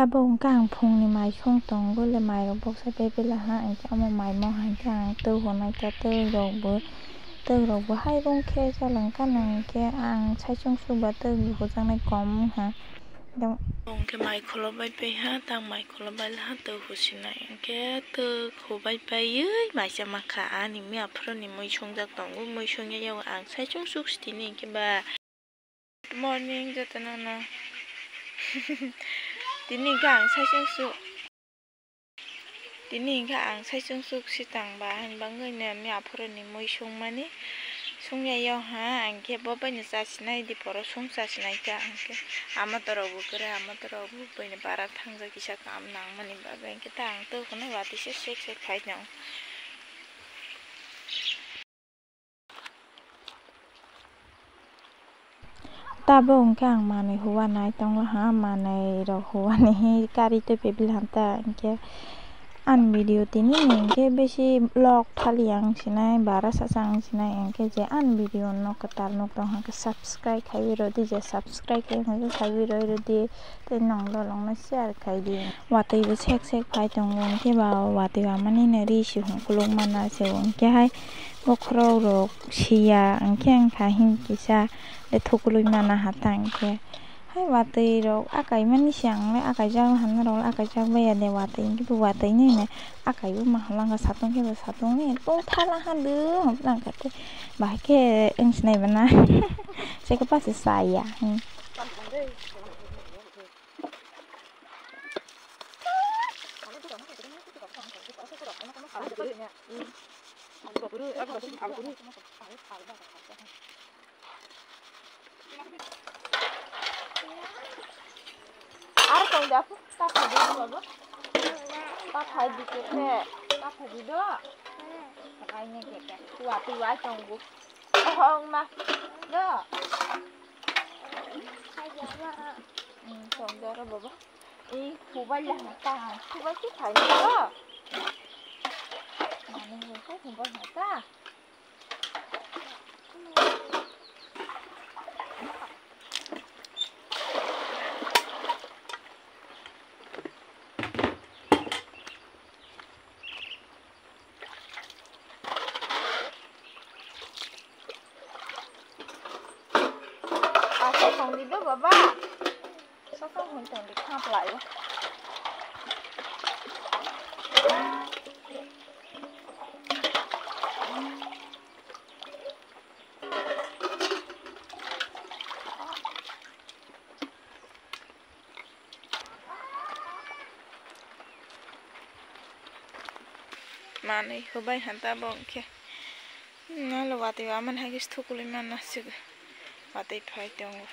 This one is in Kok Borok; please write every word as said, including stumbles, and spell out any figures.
Abo hwnkhe ang phungni mai song tongo le, mairok boksa bebela ha, hwnkhe omo maimo hai khe ang twi hwnai kha, twi rokbo, twi rokbo hai rung khe chalwng kha, hwnkhe ang saichung sukba twi hujaknai kom wngha. Hwnkhe mai kholo bai pai ha, tang mai kholo bai ha, twi husinai hwnkhe twi hubai paiwi mai cha ma kha, ani mia phuru ni mui songjak tongo, mui songya yago ang saichung suk sitini hwnkhe ba. Good morning jotono no. Tini hwnkhe ang saichung suk. Tini hwnkhe ang saichung suk sitang ba, haini bagwi no mia phuru ni mui songmani. Songya yo ha, ang khe bo bai no chasinai, di poro song chasinai kha, ang khe ama torok bo kwrwi, ama torok bo bai no bara thangjak kisa kam nangmani bagwi, ang khe ta ang twi hwnwi watwi se sek sek phai tongo. Tabuk hwnkhe ang manwi huwa nai tongo ha, manwi rok huwa ni kari twi pebila ta hwnkhe ani video tini ni hwnkhe besi vlog thali ang sinai, bara sacha ang sinai, hwnkhe je ani video no kwtal nuk tong hwnkhe subscribe khaiwi rwdi, je subscribe khe hwnkhe khaiwi rwdi. Tei nong dolong no share khai di. Watwi bo sek sek phai tongo, hwnkhe ba watwi amani no ri si hwn kuluk mana se, hwnkhe hai bokhorok rok siya, hwnkhe wngkha hin kisa le thuklwi mana hata hwnkhe. Hai watwi rok akai mani se ang le akai jak hwnna rok le akai jak baiya de watwi, hwnkhe bo watwi ni hwnwi akai bo ma hwnlangkha satung khe bo satung ni tong thala hwn de hwnlangkha tei bahai khe wng sinai bana se khe pasa chaya. Aro tong da, ta phai di, ta phai di ke te, ta phai di do. Ai ne ke te, tua tua tong bu. Oh, ma. Do. Hmm, tong da ro baba. Eh, kubai lah ta, kubai ki phai ni do. Mane ko kubai ta. Asa tong di do baba. Sasa hwn tong di khap lai o. Manwi hubai han ta bo hwnkhe. Nalo watwi aman hai khe thuklwi manna se watwi phai tongo.